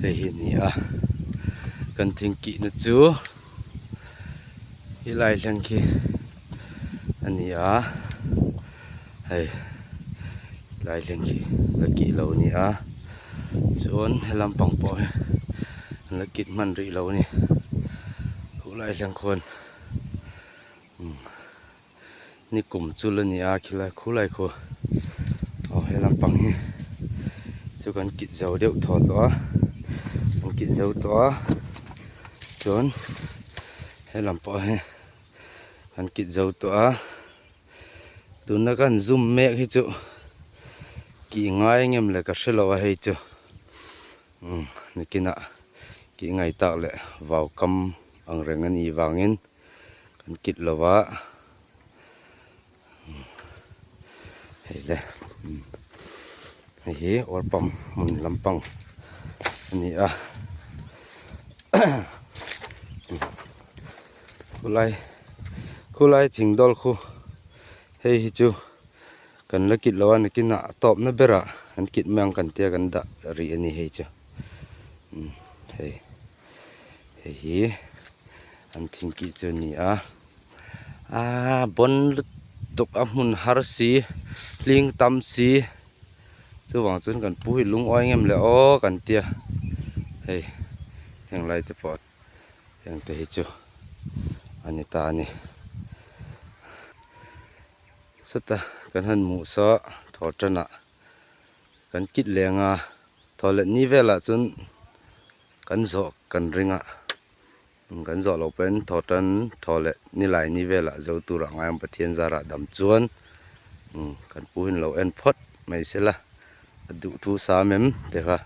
Hei hi a ni a kan thing kih na chu helai thleng khi a ni a hei helai thleng khi la kih lo a ni a chuan helam pang pawh hi an la kit hman rih lo a ni khulai thleng khuan umm ni kum chu la ni a khilai khulai khu aw he lampang hi chu kan kit zo deuh thaw tawh a kan kit zo tawh a chuan he lam pawh hi kan kit zo tawh a tuna kan zoom mek hi chu kih ngai ngem le ka hrelo a hei chu umm nikinah kih ngai tak leh vau kam ang reng a nih vangin. Kan kit lo va hei le hei hi oil pump hmun lampang a ni a khulai khulai thing dawl khu hei hi chu kan la kit lo a nakinah a tawpna berah an kit mai ang kan tia kan dah rih a ni hei chu hei. Hei hi an thing kih chu a ni a aaa bawn lutuk a hmun har si hling tam si chuvang chuan kan pu hi lungawi ngem le aw kan tia hei heng lai te pawh heng te hi chu a ni ta a ni sawta kan han hmuh saw thaw tanah kan kit leng a thaw leh ni velah chuan. Kan zawh kan ring a, kan zawh loh pawhin thaw tan thaw leh nilai ni velah zo turah ngai ang Pathian zarah dam chuan kan pu hin lo en phawt mai sela a duh thu sam em te kha.